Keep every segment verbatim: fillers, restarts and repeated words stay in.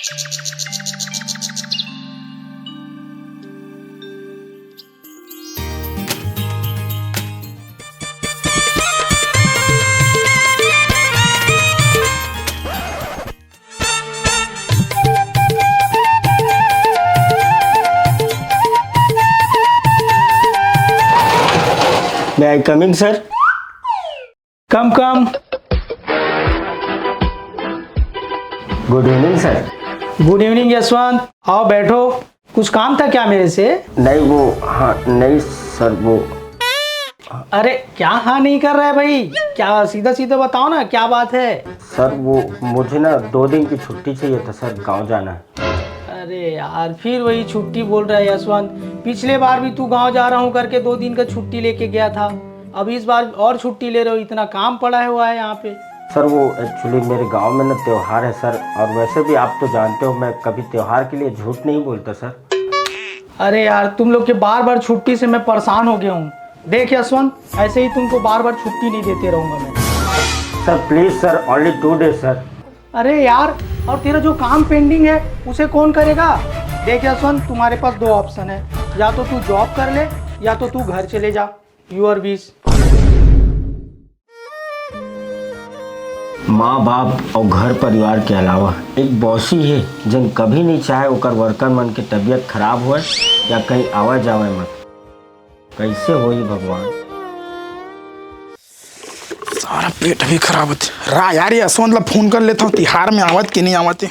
May I come in, sir? Come, come. Good evening, sir. Good evening, Yashwant. आओ, बैठो। कुछ काम था क्या मेरे से? नहीं, वो, हाँ, नहीं, सर, वो। अरे, क्या हाँ नहीं कर रहा है भाई? क्या, सीधा सीधा बताओ ना, क्या बात है? सर, वो, मुझे ना दो दिन की छुट्टी चाहिए था, सर, गांव जाना है। अरे यार, फिर वही छुट्टी बोल रहा है यशवंत। पिछले बार भी तू गांव जा रहा हूँ करके दो दिन का छुट्टी लेके गया था, अब इस बार और छुट्टी ले रहे हो? इतना काम पड़ा हुआ है यहाँ पे। सर, वो एक्चुअली मेरे गांव में ना त्योहार है सर, और वैसे भी आप तो जानते हो, मैं कभी त्योहार के लिए झूठ नहीं बोलता सर। अरे यार, तुम लोग के बार बार छुट्टी से मैं परेशान हो गया हूँ। देख यशवंत, ऐसे ही तुमको बार बार छुट्टी नहीं देते रहूंगा मैं। Sir, please sir, only two days sir. अरे यार, और तेरा जो काम पेंडिंग है, उसे कौन करेगा? देख यशवंत, तुम्हारे पास दो ऑप्शन है, या तो तू जॉब कर ले, या तो तू घर चले जा। Your wish। माँ बाप और घर परिवार के अलावा एक बॉस ही है, जन कभी नहीं चाहे ओकर वर्कर मन के तबीयत खराब होए या कहीं आवा जावे मत। कैसे होई भगवान? सारा पेट भी खराब होते। रा यार, ये यशवंत ला फोन कर लेता हूँ, तिहार में आवत कि नहीं आवत है।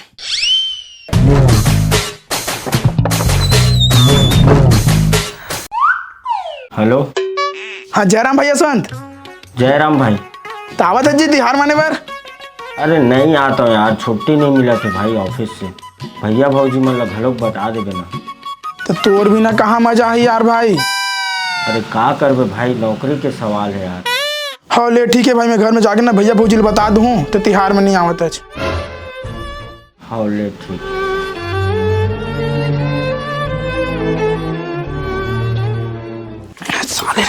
हेलो। हाँ, जयराम भाई, यशवंत। जयराम भाई। तो आवत है जी तिहार माने बर? अरे नहीं आता हूँ यार, छुट्टी नहीं मिला था भाई ऑफिस से। भैया भौजी मन ला घलोक बता देबे ना। तो तोर बिना कहाँ मजा है यार भाई? अरे का करबे भाई, नौकरी के सवाल है यार। हाँ ले ठीक है भाई, मैं घर में जाके ना भैया भौजी ला बता दूँ तो तिहार में नहीं आवत है। हाँ ले ठीक। साले।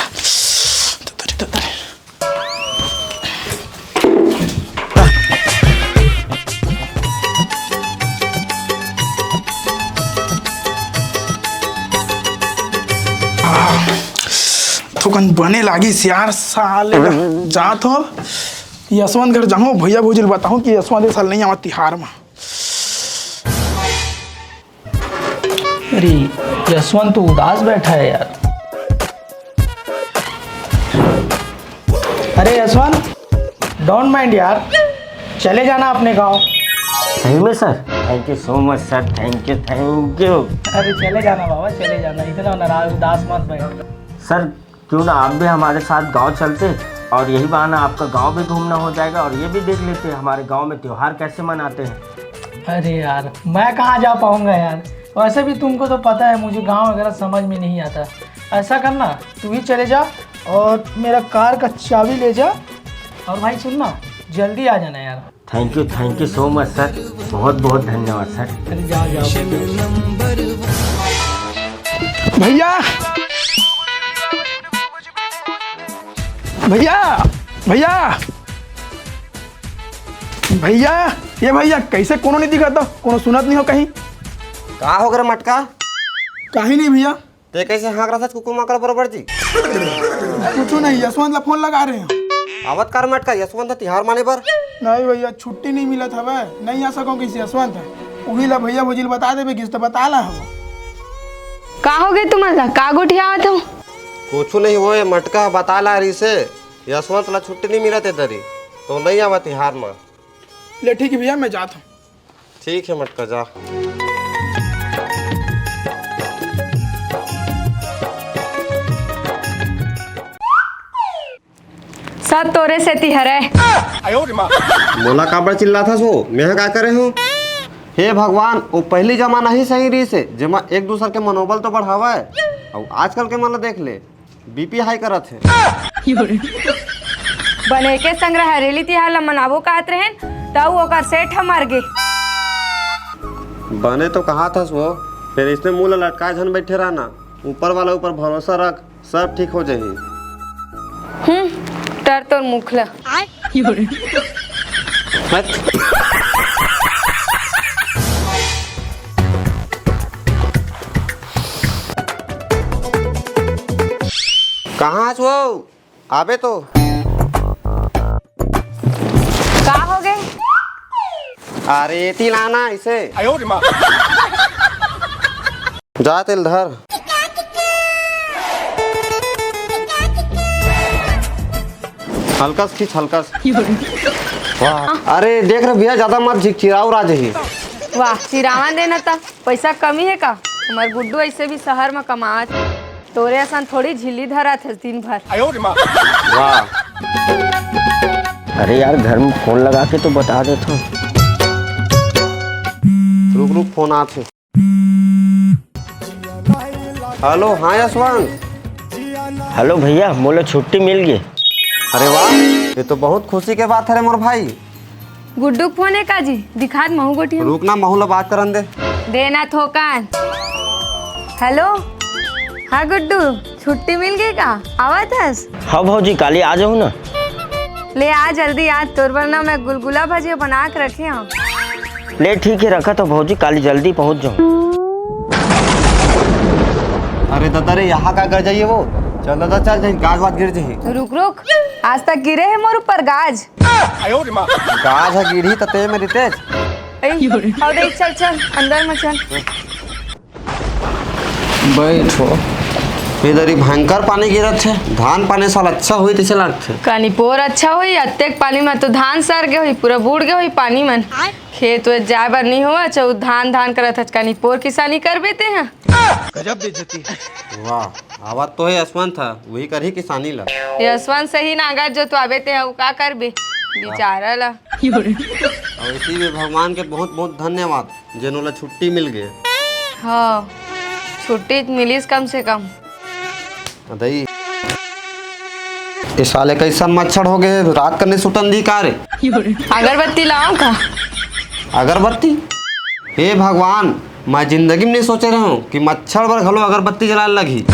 थोकन बने लागिस यार, साले ला। जात हो, यशवंत घर जाहूँ, भैया भौजी ला बताहूँ कि यशवंत ए साल नहीं आवा तिहार में। अरे, यशवंत तो उदास बैठा है यार। अरे यशवंत, डोंट माइंड यार, चले जाना अपने गांव। सही में sir? Thank you so much sir, thank you, thank you। अरे चले जाना बाबा, चले जाना, इतना नाराज उदास मत बैठ। सर, क्यों ना आप भी हमारे साथ गांव चलते और यही बहाना आपका गांव भी घूमना हो जाएगा और ये भी देख लेते हैं हमारे गांव में त्योहार कैसे मनाते हैं। अरे यार, मैं कहाँ जा पाऊंगा यार, वैसे भी तुमको तो पता है मुझे गांव वगैरह समझ में नहीं आता। ऐसा करना, तू ही चले जा और मेरा कार का चाबी ले जा। और भाई सुन ना, जल्दी आ जाना यार। Thank you, thank you so much sir, बहुत बहुत धन्यवाद सर। अरे जा जा। भैया, भैया, भैया, भैया, ये भैया कैसे कोनो नहीं दिखत हो, कोनो सुनत नहीं हो कहीं। का हो गे रे मटका? कहीं नहीं भैया। ते कैसे हाँक रहा था कुकुर माकर बरोबर जी? कुछ नहीं, यशवंत ला फोन लगा रहे हैं। आवत कर मटका, यशवंत ह तिहार माने बर। नहीं भैया, छुट्टी नहीं मिलत हवे, नहीं आ सकूं किसी यशवंत है। उही ला भैया भौजी ला बता देबे किस तो बता ला हम। का हो गे तुमन ला? का गोठियावत हो? कुछ नहीं होए मटका, बता ला रही से यशवंत ला छुट्टी नहीं मिलत है दरी, तो नहीं आवा तिहार में। ले ठीक है भैया, मैं जाता हूँ। ठीक है मटका, जा। सब तोरे सेती हरे। मोला काबर चिल्लाथस वो? मैं का करे हूँ? हे भगवान, वो पहली जमाना ही सही रहिस हे, जेमा एक दूसर के मनोबल तो बढ़ावय। अउ आजकल के मन ला देख ले, बीपी हाई करत हे। बने के संग हरेली तिहार ला मनाबो कहत रहेन, तऊ ओकर सेठ ह मर गे। बने तो कहाथस वो, फेर इसने मुंह ला लटकाए झन बैठे रहना, ऊपर वाला ऊपर भरोसा रख, सब ठीक हो जाही। हम्म, टर तोर मुख ला। हट। कहाँ हस वो? आबे तो। का हो गे? अरे, एती लाना इसे। जा तेल धर। हल्का से खींच, हल्का से। वाह। अरे देख रे भैया, ज्यादा मत झिक, चिराऊ राज ही। वाह, चिरावन देना त पैसा कमी हे का? हमर गुड्डू ऐसे भी शहर म कमावत, तोरे असन थोड़ी झिल्ली धरत हस दिन भर। वाह। अरे यार, घर में फोन लगा के तो बता देता हूँ। रुक रुक, फोन आत हे। हेलो, हाँ यशवंत। हेलो भैया, मोला छुट्टी मिल गे। अरे वाह, ये तो बहुत खुशी के बात हे रे मोर भाई। गुड्डू के फोन हे का जी? दिखात महू गोठिया। रुक ना, महू ला बात करन दे। देना थोकन। हेलो, हाँ गुड्डू, छुट्टी मिल गे का? आवत हस? हाँ भौजी, काली आ जाहूँ ना। ले आ जल्दी, आज तोर बर ना मैं गुलगुला भजिया बना के रखे हँव। ले ठीक हे, रखत हँव भौजी, काली जल्दी पहुँच जाहूँ। अरे ददा रे, यहाँ का कर जाइए वो? चल ददा चल, कहीं गाज वाज गिर जाही। रुक रुक, आज तक गिरे हे मोर ऊपर गाज। गाज ह गिरही त ते में रितेश। ए, हव दे, चल चल, अंदर में चल। बैठो। इधर ही भयंकर पानी गिरत हे, धान पानी साल अच्छा होई तइसे लागथे। कानी पोर अच्छा होई, अतेक पानी में तो धान सर गे होई, पूरा बूड़ गे होई पानी मन। खेत वेत जाए बर नहीं होवा, चौ धान धान करत हच, कानी पोर किसानी करबे ते ह। गजब बेइज्जती। वाह, आवत तो हे यशवंत ह, वही करही किसानी ला। यशवंत सही नांगर जोतवाबे ते ह, उ का करबे बेचारा ला। और इसी में भगवान के बहुत बहुत धन्यवाद, जेन ओला छुट्टी मिल गे। हाँ, छुट्टी त मिलिस कम से कम। अदई, ए साले कइसन मच्छर हो गे, रात कने सुतन दी का रे? अगरबत्ती लाओ का? अगरबत्ती? हे भगवान, मैं जिंदगी में नहीं सोचे रहूं कि मच्छर बर घलो अगरबत्ती जलाए लगही।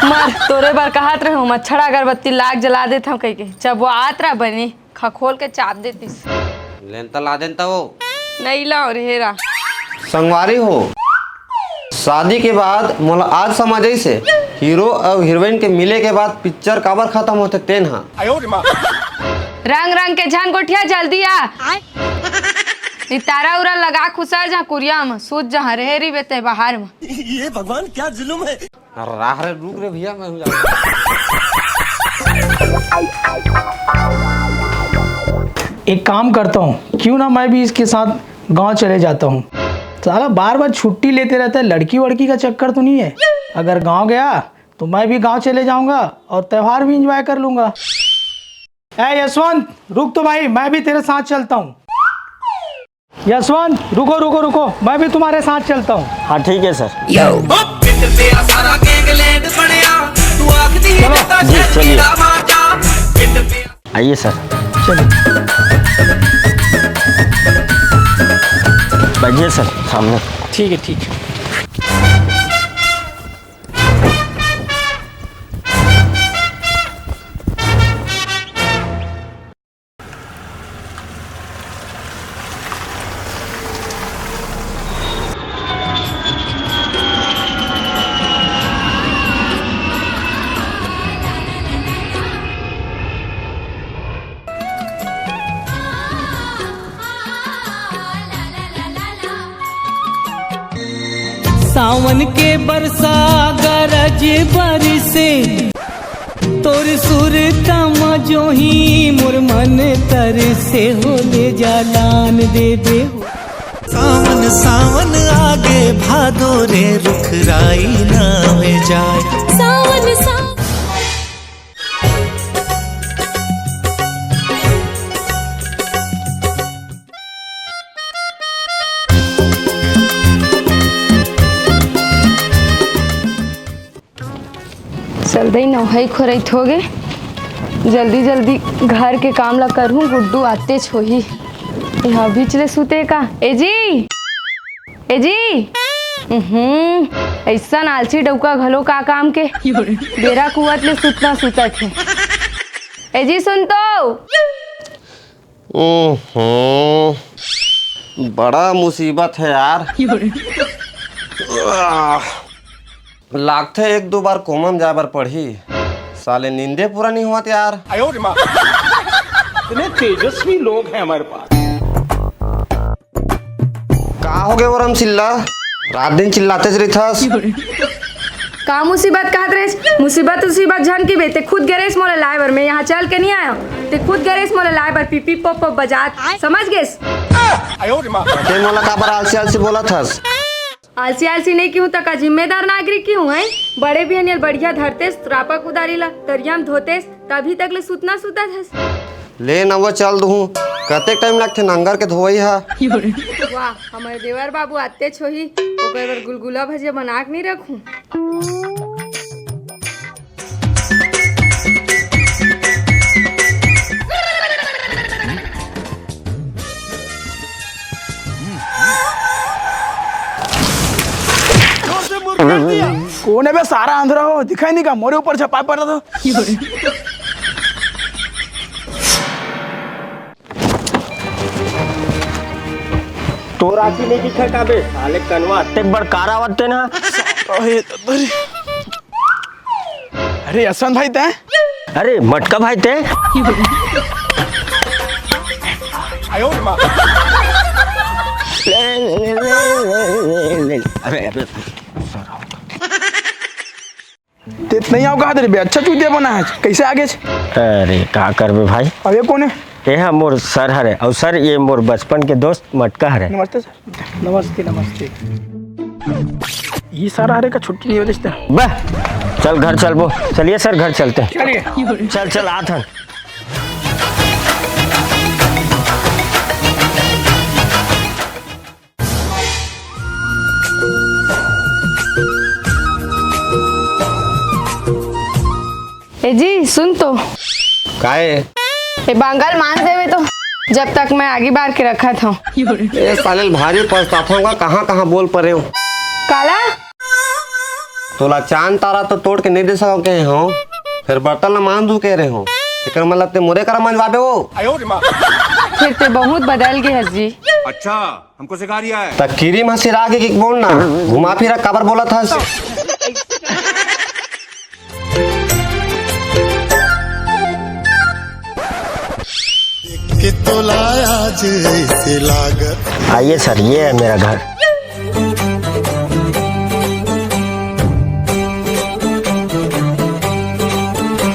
मर, तोरे बर कहत रहूं, मच्छर अगरबत्ती लाग जला देत हव कहिके। जब वो आत रहा बनी, खखोल के चाप देतिस। लेन त ला देन त वो। नहीं लाओ रे हेरा। संगवारी हो, शादी के बाद मोला आज समझ आइस हे, हीरो अउ हीरोइन के मिले के बाद पिक्चर काबर खत्म होथे तेन ह। रंग रंग के झन गोठिया, जल्दी आ। नितारा उरा लगा खुसर जा कुरिया म, सूत जा, रेहे रहिबे ते बाहर म। ये भगवान क्या जुल्म है। राह रे, रुक रे भैया, मैं हूँ जा। एक काम करता हूँ, क्यों ना मैं भी इसके साथ गांव चले जाता हूँ। साला बार बार छुट्टी लेते रहता है, लड़की वड़की का चक्कर तो नहीं है? अगर गांव गया तो मैं भी गांव चले जाऊंगा और त्योहार भी एंजॉय कर लूंगा। ए यशवंत, रुक तो भाई, मैं भी तेरे साथ चलता हूँ। यशवंत, रुको रुको रुको, मैं भी तुम्हारे साथ चलता हूँ। हाँ ठीक है सर। पिट पिया सारा गैंगलैंड बनिया, तू आखदी चलो। जी, चलिए। आइए सर। चलिए। बैठिए सर, सामने। ठीक है, ठीक है। सावन के बरसा गरज बरसे, तोर सुरता म जोही मोर मन तरसे, हो ले जा लान दे दे हो। सावन सावन आगे भादो रे, रुख राई नावे जाए। सावन सावन। चल दई, नहाई खोरई त होगे, जल्दी जल्दी घर के काम ला करहूँ, गुड्डू आतेच होही। यहाँ बीच ले सुते का? ए जी, ए जी। हम्म, ऐसन आलसी डउका घलो का काम के? बेरा कुवत ले सुतना सुतत हे। ए जी सुन तो। ओहो, बड़ा मुसीबत हे यार। आह, लागथे एक दो बार कोमा म जाए बर पड़ही। साले नींदे पूरा नहीं होवत यार। इतने तेजस्वी लोग हैं हमारे पास। का हो गए वो रमसिल्ला? रात दिन चिल्लाते रहिथस। का मुसीबत कहत रेस? मुसीबत उसीबत झन की बे, ते खुद गरेस मोला लाए बर, मैं यहाँ चल के नहीं आया। ते खुद गरेस मोला लाए बर, पीपी पोप पोप बजात, समझ गेस? ते मोला काबर आलसी आलसी बोलत हस? आलसी आलसी नहीं किहूँ त का जिम्मेदार नागरिक किहूँ है? बड़े बिहनिया ल बढ़िया धरतेस रापा कुदारी ला, तरिया म धोतेस, तभी तक ले सुतना सुतत हस। ले न वो चल दूँ, कतेक टाइम लगथे नंगर के धोवई हा? वाह, हमर देवर बाबू आतेच होही, ओकर बर गुलगुला भजिया बना के नहीं रखूँ। कौन है बे सारा अंधरा हो, दिखाई नहीं का, मोरे ऊपर झपा पड़ा था। तोर आँखी नहीं दिखा का बे? साले कनवा अतेक बड़ कार आवत ते ना। अरे, अरे। अरे, यशवंत भाई तैं? अरे, मटका भाई तैं? अरे, अरे। ते नहीं आओ कहा रे बे, अच्छा चूतिया बना है, कैसे आगे? अरे का करबे भाई। अब ये कौन है? ये हा मोर सर हरे, और सर ये मोर बचपन के दोस्त मटका हरे। नमस्ते सर। नमस्ते, नमस्ते। ये सारा हरे का छुट्टी नहीं होती। बह, चल घर चलबो। चलिए सर, घर चलते हैं। चलिए। चल चल, आत हन। ए जी, सुन तो। काए? ए बांगल मान देवे तो, जब तक मैं आगी बार के रखत हूँ। ए साले भारी पछताथों का, कहाँ कहाँ बोल परे हो। काला? तोला चांद तारा तो तोड़ के नहीं दे सको कहे हो, फिर बर्तन ला मान दू कह रहे हो, तेकर मतलब ते मोरे करा मंजवाबे हो। फिर ते बहुत बदल गए हस जी। अच्छा, हमको सिखा रिया है। त किरी म सिरा के किक बोल ना, घुमा फिरा काबर बोलत हस? के तोला आज ऐसे लागत। आइए सर, ये है मेरा घर।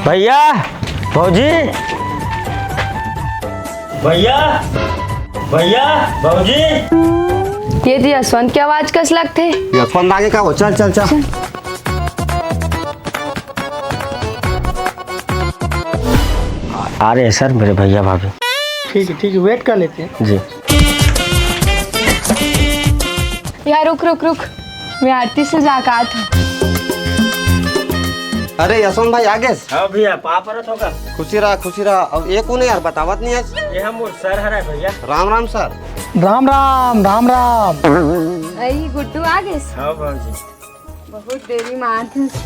भैया, भौजी, भैया, भैया, भौजी। ये तो यशवंत की आवाज कस लगथे। यशवंत आगे का हो? चल, चल, चल। आ रहे हैं सर, मेरे भैया भाभी। ठीक है, ठीक है, वेट कर लेते हैं। जी। यार, रुक, रुक, रुक। मैं आरती से जाके आत हूँ। अरे यशवंत भाई, आ गेस? हाँ भैया, पाँव परत हों। खुशी रहा, खुशी रहा। अब ये कौन है यार, बतावत नहीं आज। ये हम मोर सर हरा भैया। राम राम सर। राम राम, राम राम। अई गुड्डू आ गेस? हाँ भौजी। बहुत देरी में आत हस।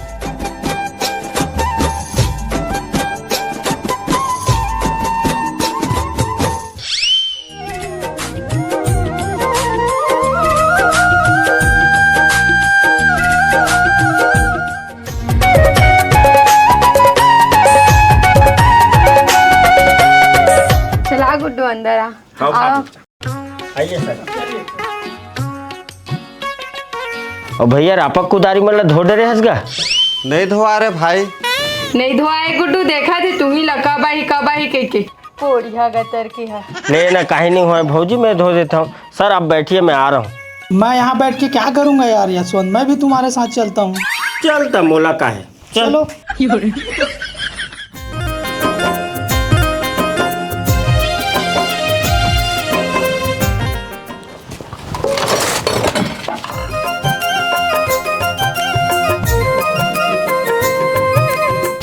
चला गुड्डू, अंदर आ। हाँ, आओ। भाभी। आइए सर। और भैया, रापा कुदारी मन ला धो डरे हस गा? नहीं धोआ रे भाई। नहीं धोआ है गुड्डू, देखा थे तुम्ही ला कब आही, कब आही कह के। पोड़िया गतर की है। नहीं ना, कहीं नहीं हुआ है भौजी, मैं धो देता हूँ। सर, आप बैठिए, मैं आ रहा हूँ। मैं यहाँ बैठ के क्या करूँगा यार यशवंत, मैं भी तुम्हारे साथ चलता हूँ। चलता मोला का है, चल। चलो।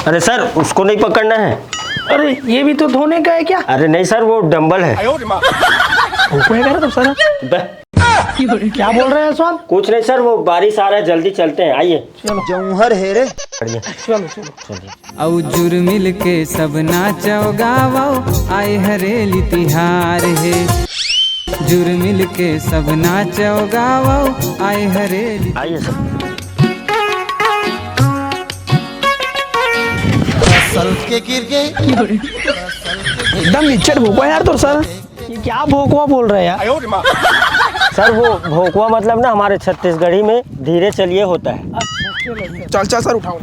अरे सर, उसको नहीं पकड़ना है। अरे, ये भी तो धोने का है क्या? अरे नहीं सर, वो डंबल है। वो क्या कह रहा था सर? बे। क्या बोल रहे हैं यशवंत? कुछ नहीं सर, वो बारिश आ रहा है, जल्दी चलते हैं, आइए। चलो। जौहर है रे। बढ़िया। चलो, चलो। चलिए। अउ जुरमिल के सब नाचव गावव, आए हरेली तिहार हे। जुरमिल के सब नाचव गावव, आए हरेली। आइए सर। एकदम निच्चट भोकवा यार तोर सर। ये क्या भोकवा बोल रहे हैं यार? सर, वो भोकवा मतलब ना, हमारे छत्तीसगढ़ी में धीरे चलिए होता है। चल चल सर, उठाओ।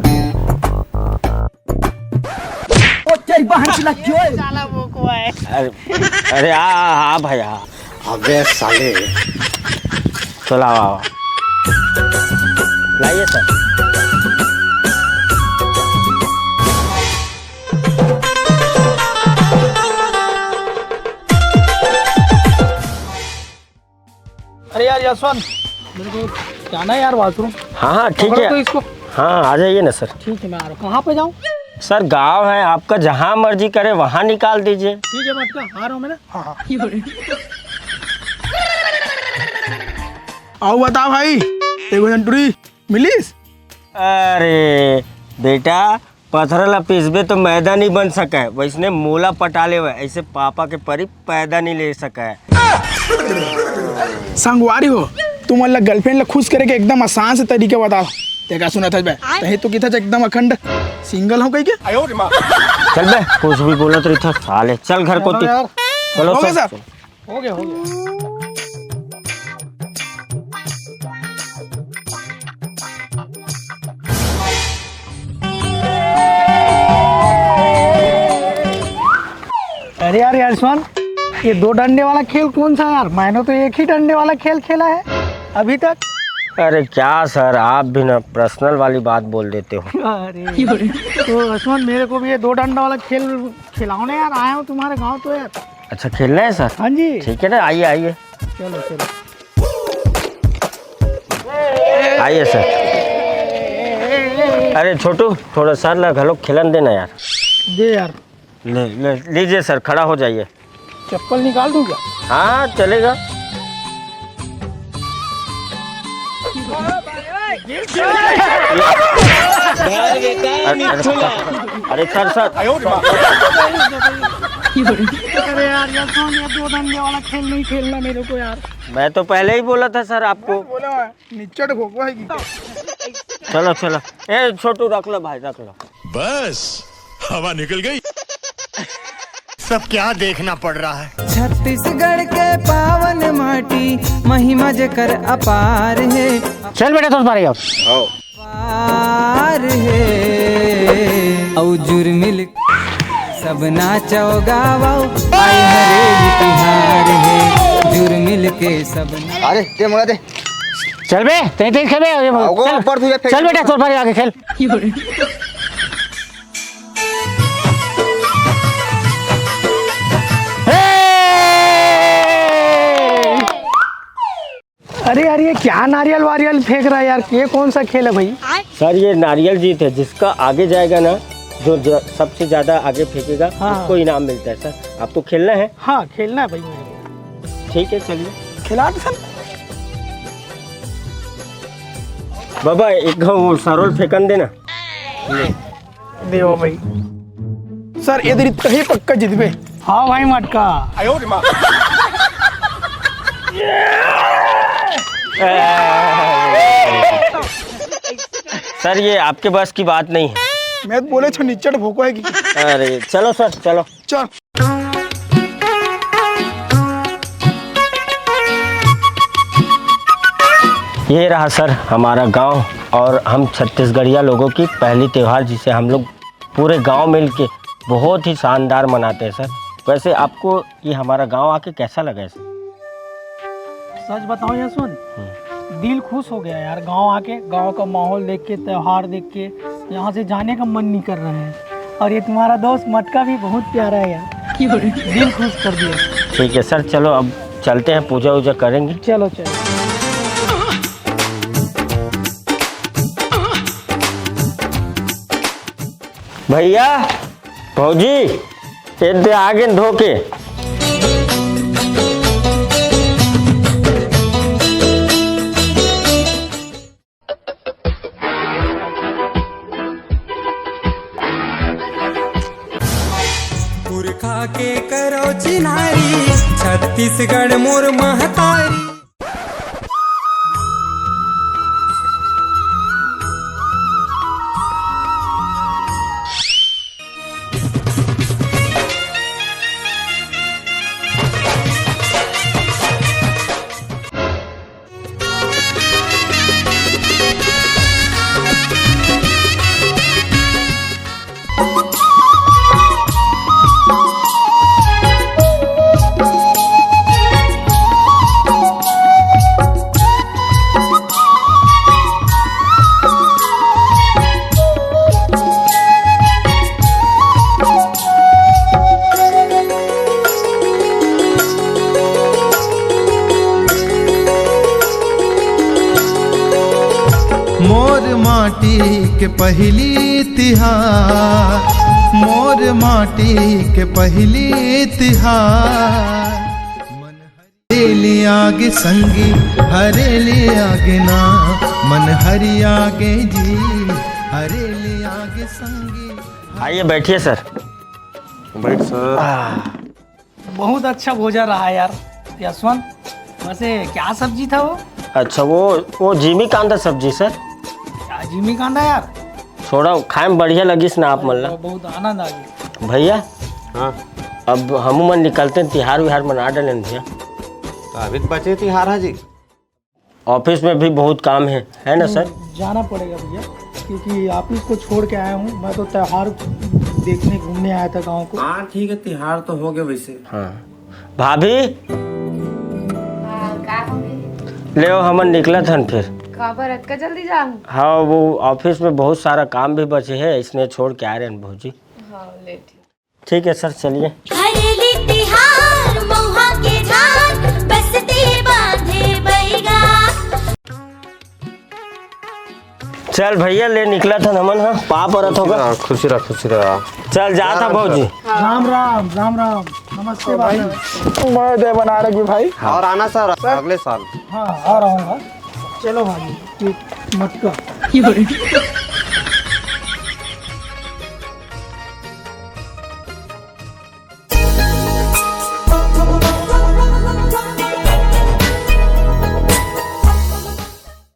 ओ तेरी बहन की लग गई। साला भोकवा है। अरे, अरे, आ, आ, आ भाई, आ। अबे साले। चलो, आओ, आओ। लाइए सर। अरे यार यशवंत, मेरे को जाना है यार वॉशरूम। हाँ, हाँ, ठीक पकड़ो है। तो इसको। हाँ, आ जाइए ना सर। ठीक है, मैं आ रहा हूँ। कहाँ पे जाऊँ? सर, गांव है आपका, जहाँ मर्जी करे वहाँ निकाल दीजिए। ठीक है मटका, आ रहा हूँ मैं ना। हाँ, हाँ। आओ बता भाई, तेरे को जंटुरी मिलिस? अरे बेटा, पथरा ला पीसबे तो मैदा नहीं बन सका है, वैसने मोला पटा लेवे, ऐसे पापा के परी पैदा नहीं ले सका है। संगवारी हो, तुमन ला गर्लफ्रेंड ला खुश करे के एकदम आसान से तरीका बताओ। तेका सुनत हस बे, तही तो किथा एकदम अखंड सिंगल हो कही के। चल बे, कुछ भी बोलत रही था साले, चल घर को चलो तू। यार। चलो हो गया सर। सर। हो गया, हो गया। अरे यार यशवंत, ये दो डंडे वाला खेल कौन सा है यार? मैंने तो एक ही डंडे वाला खेल खेला है अभी तक। अरे क्या सर, आप भी ना पर्सनल वाली बात बोल देते हो। अरे तो यशवंत, मेरे को भी ये दो डंडा वाला खेल खिलाओ ना यार, आया हूँ तुम्हारे गाँव तो यार। अच्छा, खेलना है सर? हाँ जी। ठीक है ना, आइए, आइए। चलो चलो। आइए सर। अरे छोटू, थोड़ा सर ला घलो खेलन देना यार। दे यार। ले, ले लीजिए सर, खड़ा हो जाइए। चप्पल निकाल दूं क्या? हाँ, चलेगा। अरे, अरे, अरे, सर, सर। अरे यार, ये कौन, ये दो डंडे वाला खेल नहीं खेलना मेरे को यार। मैं तो पहले ही बोला था सर आपको। बोला है, निच्चट भोकवा है कि। चलो, चलो। ए, छोटू, रख लो भाई, रख लो। बस, हवा निकल गई। सब क्या देखना पड़ रहा है। छत्तीसगढ़ के पावन माटी, महिमा जेकर अपार है। चल बेटा, तोर पारी अब। पार है। अउ जुर्मिल सब नाचो गावो, आई हरे तिहार है। जुर्मिल के सब ना- अरे, दे मोला दे। चल बे, तैं, तैं खेल बे, ये आओ, चल। ऊपर तुझे फेंक चल बेटा, तोर पारी आगे खेल। अरे यार, ये क्या नारियल वारियल फेंक रहा है यार? ये कौन सा खेल है भाई? सर, ये नारियल जीत है, जिसका आगे जाएगा ना, जो ज-, सबसे ज्यादा आगे फेंकेगा, हाँ। उसको इनाम मिलता है सर। आपको खेलना है? हाँ, खेलना है भाई मेरे को। ठीक है, चलिए। खिला दे सर। बाबा, एक घाव वो सरोल फेंकन देना। देवा भाई। सर, ये दरी तही पक्का जितबे। हाँ भाई मटका। सर, ये आपके बस की बात नहीं है। मैं तो बोले छो निच्चट भोको है कि। अरे चलो सर, चलो। चल। ये रहा सर हमारा गांव, और हम छत्तीसगढ़िया लोगों की पहली त्योहार, जिसे हम लोग पूरे गांव मिल के बहुत ही शानदार मनाते हैं सर। वैसे आपको ये हमारा गांव आके कैसा लगा है सर? सच बताऊं यशवंत, हम्म। दिल खुश हो गया यार, गांव आके, गांव का माहौल देख के, त्योहार देख के, यहाँ से जाने का मन नहीं कर रहा है। और ये तुम्हारा दोस्त मटका भी बहुत प्यारा है यार, दिल खुश कर दिया। ठीक है सर, चलो अब चलते हैं, पूजा वूजा करेंगे। चलो चलो। भैया, भौजी, ये दे आगे धो के। पुरखा के करो चिन्हारी, छत्तीसगढ़ मोर महतारी। माटी के पहिली तिहार, मोर माटी के पहिली तिहार। मन हरेली आगे संगी, हरेली आगे ना, मन हरि आगे जी, हरेली आगे संगी। आइए, बैठिए सर। बैठ सर। बहुत अच्छा भोजन रहा यार यशवंत। वैसे क्या सब्जी था वो? अच्छा, वो वो जिमी कांदा सब्जी सर। क्या जिमी कांदा यार? थोड़ा खाए में बढ़िया लगिस ना आप मन ला। बहुत आनंद आ गया। भैया, हाँ, अब हमू मन निकलते हैं, तिहार विहार मना डालें भैया। तो अभी तो बचे तिहार है जी। ऑफिस में भी बहुत काम है, है ना सर? जाना पड़ेगा भैया, क्योंकि ऑफिस को छोड़ के आया हूँ। मैं तो त्योहार देखने घूमने आया था गाँव को। हाँ ठीक है, तिहार तो हो गए वैसे। हाँ भाभी, हाँ, का हो गई? ले आओ, हमन निकलत हन फिर। काबर अतका जल्दी जाहूँ? हाँ, वो ऑफिस में बहुत सारा काम भी बचे है, इसने छोड़ के आ रहे हैं भौजी। हाँ, ले ठीक। ठीक है सर, चलिए। हरेली तिहार मउहा के झार बसते बांधे बैगा। चल भैया, ले निकलत हन हमन। हाँ, पाप परत होगा। खुशी रहा, खुशी रहा। चल, जात हा भौजी। राम राम, राम राम। नमस्ते भाई। मैं दे बना रखी भाई। और आना सर अगले साल। हाँ, आ रहा हूँ। चलो भाई, ये मटका।